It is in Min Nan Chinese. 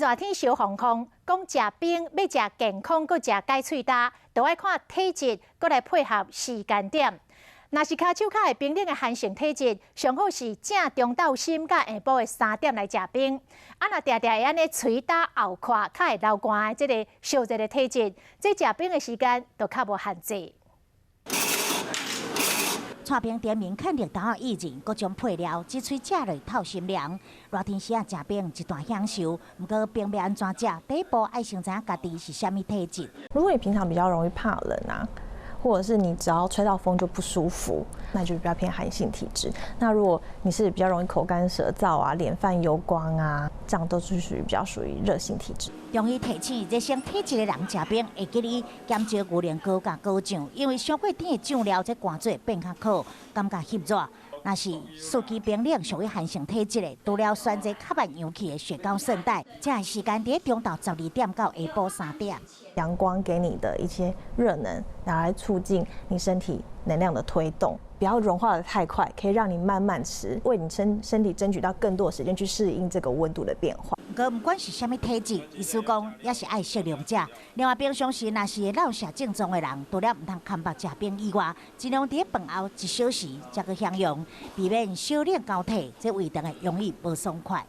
熱天相防風，講食冰欲食健康，閣食解喙焦，都愛看體質，閣來配合時間點。若是跤手較會冰冷的寒性體質，上好是正中晝深佮下晡的3點來食冰。啊，若定定會按呢喙焦喉渴，較會流汗的這个燒熱的體質，這食冰的時間就較無限制。蔡冰點名肯定豆仔薏仁，各種配料，一喙食落透心涼。熱天時啊，食冰一大享受。毋過冰欲按怎食？第一步愛先知影家己是啥物體質。如果你平常比較容易怕冷啊，或者是你只要吹到風就不舒服，那就比較偏寒性體質。那如果你是比較容易口乾舌燥啊、臉泛油光啊，這樣都是屬於比較屬於熱性體質。中醫提醒熱性體質的人食冰會記得減少牛奶膏佮果醬，因為傷過甜的醬料這寒做變較苦，感覺翕熱。若是四季冰冷屬於寒性體質的，除了選擇較慢陽氣的雪糕聖代，食的時間佇中晝12點到下晡3點。陽光給你的一些熱能，拿來促進你身體能量的推動，不要融化得太快，可以讓你慢慢吃，為你身體爭取到更多的時間去適應這個溫度的變化。毋管是啥物體質，醫師講也是愛適量食。另外，平常時若是會落瀉症狀的人，除了毋通崁目食冰以外，盡量佇飯後一小時才閣享用，避免燒冷交替，這胃腸會容易無爽快。